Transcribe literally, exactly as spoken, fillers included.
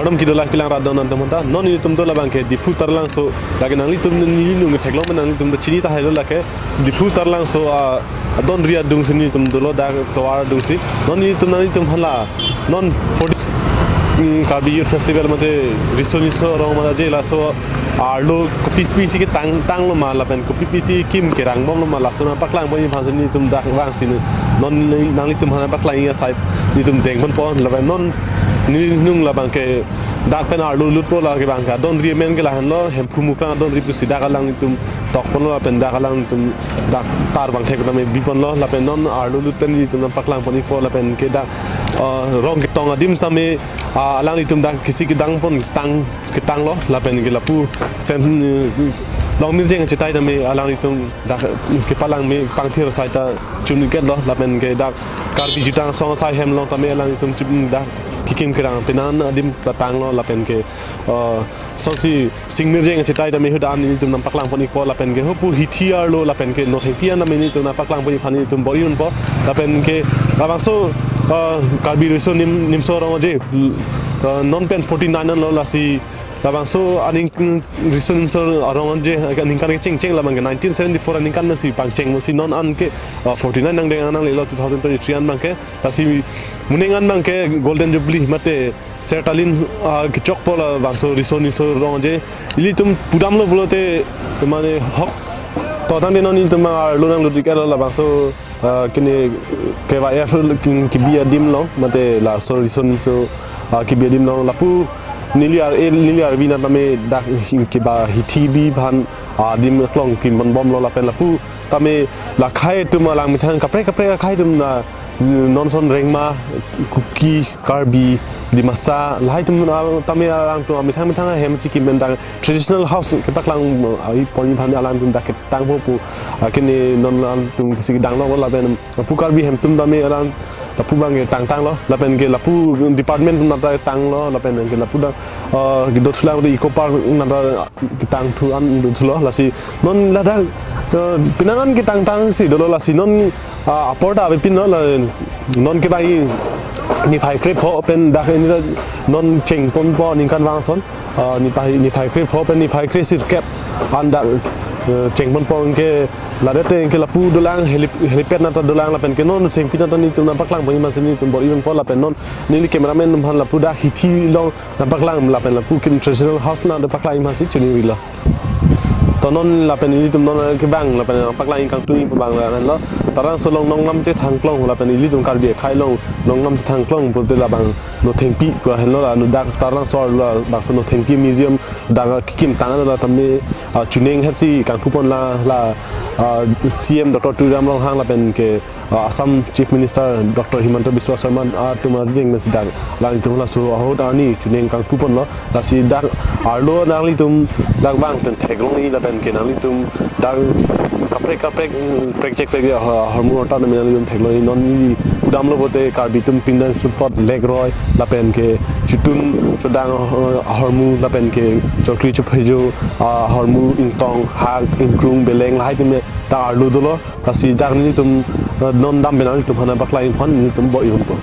Kardom kedo la kelang rat atum aphan ta. Non nelitum do labang ke Diphu Taralangso, lake nanglitum neli nung theklong, nanglitum ta chini tahai lo, lake Diphu Taralangso, ah, adon ri adungsi nelitum dolo, dak tovar adungsi. Non nelitum nanglitum aphan la non forty, mm, Karbi Youth Festival mate riso nimso arong mate je laso arlo kopi pisi ketang tanglo ma lapen kopi pisi kim kerang bomlo ma, laso nangpaklang pon aphansi nelitum dak vangsi non nanglitum aphan paklang asai nelitum dengponpo. Lapen non neli nung labang ke dak pen arlo lutpo, lake bang ke adon ri amen ke lahenlo, Hemphu Mukrang adon ri pusi dak alanglitum tokponlo lapen dak alanglitum dak tar bang thek tame biponlo, lapen non arlo lut pen nelitum nangpaklang pon-ikpo. Lapen ke dak, ah, Rongketong adim tame, ah, alanglitum dak kisi kedang pon tang ketanglo, lapen ke lapu Sen, eh, Longmirjeng achetai tame alanglitum dak kepalang me pangthir asai ta chun-iketlo, lapen ke dak Karbi Jutang Asong asai hem along tame alanglitum chip dak kekim kerang penan adim ta tanglo, lapen ke, eh, songsi Singmirjeng achetai tame ahut an nelitum nangpaklang pon-ikpo, lapen ke hopu hithi arlo lapen ke Nothengpi an tame nelitum nangpaklang pon aphan nelitum bor-iponpo. Lapen ke labangso, eh, Karbi Riso Nim-, Nimso Arong Aje, eh, non pen forty nine anlo, lasi labangso aning riso nimso arong je aningkan kechengcheng labang ke nineteen seventy-four aningkan pensi pangcheng, pensi non an ke, uh, forty nine nangdeng an nanglelo, two thousand twenty-three an abang ke. Lasi moning an abang ke Golden Jubilee mate Sertalin, uh, kechokpo labangso riso nimso arong je. Ilitum pudamlo pulote mane hok to tangte non ilitum arlo nanglut-iklo labangso, ah, kene K Y F kin kibi adim along, mate laso riso nimso, ah, kibi adim along lapu neli ar-, eh, neli arvi nat tame dak kin kiba hithi bi aphan adim aklong kimbom bomlo lapen lapu tame la akhei atum alang methang kaprek kaprek akhei atum na, mm, non ason Rengma, Kuki, Karbi, Dimasa, lahai atum, ah, tame alangtum methang methang ahem chikim pen dak traditional house kepaklang, ah, i pon aphan alangtum dak ketangpo pu, ah, kene non alangtum kisi kedanglo lapen lapu Karbi ahem atum tame alang lapu abang ketang tanglo, lapen ke lapu department atum nat ta tanglo, lapen ke lapu dak, ah, kedo thulang di Eco Park nat ta ketang thu an dothulo, lasi non ladak, eh, penan an ketang tangsi dolo, lasi non, ah, apor ta avepinlo la, non ke bang niphai krepho pen dak neli ta non chengponpo ningkan vang ason, ah, niphai, niphai krepho pen niphai kresirkep an dak, eh, chengponpo ke ladak te ke lapu dolang helip-, helipad nat ta dolang lapen ke non Nothengpi nat ta nelitum nangpaklang pon aphansi nelitum bor-iponpo lapen non neli cameraman atum aphan lapu dak hithi along nangpaklang lapen lapu kin traditional house nat ta paklang aphansi choningri lo. To non lapen ilitum non kevang lapen paklang kangtung pu abang lahenlo. Taralangso along nongnam chethangklong lapen ilitum Karbi akhei along nongnam chethangklong pulote labang Nothengpi pu lahenlo, la no dak Taralangso arlo labangso Nothengpi Museum dak kekim tang la tame, ah, chuning hetsi kangthupon la, la, ah, C M Doctor Tuliram Ronghang lapen ke ah, Assam Chief Minister Doctor Himanta Biswa Sarma atum ading pensi dak alanglitum laso ahut arni chuning kangpuponlo. Lasi dak arlo nanglitum dak vang pen theklongji lapen ke nanglitum dak kaprek kaprek, mm, prekchek prekchek, ah, ahormu arta nanglitum theklongji. Non neli pudamlo pulote Karbi atum pindang sumpot lekroi lapen ke chotun chodang, ah, ahormu lapen ke chokri chophejo, ah, ahormu ingtong hak ingkrung beleng lahai atum ta arlo dolo. Lasi dak nelitum, eh, non dam pen nelitum aphan paklang aphan nelitum bor-iponpo.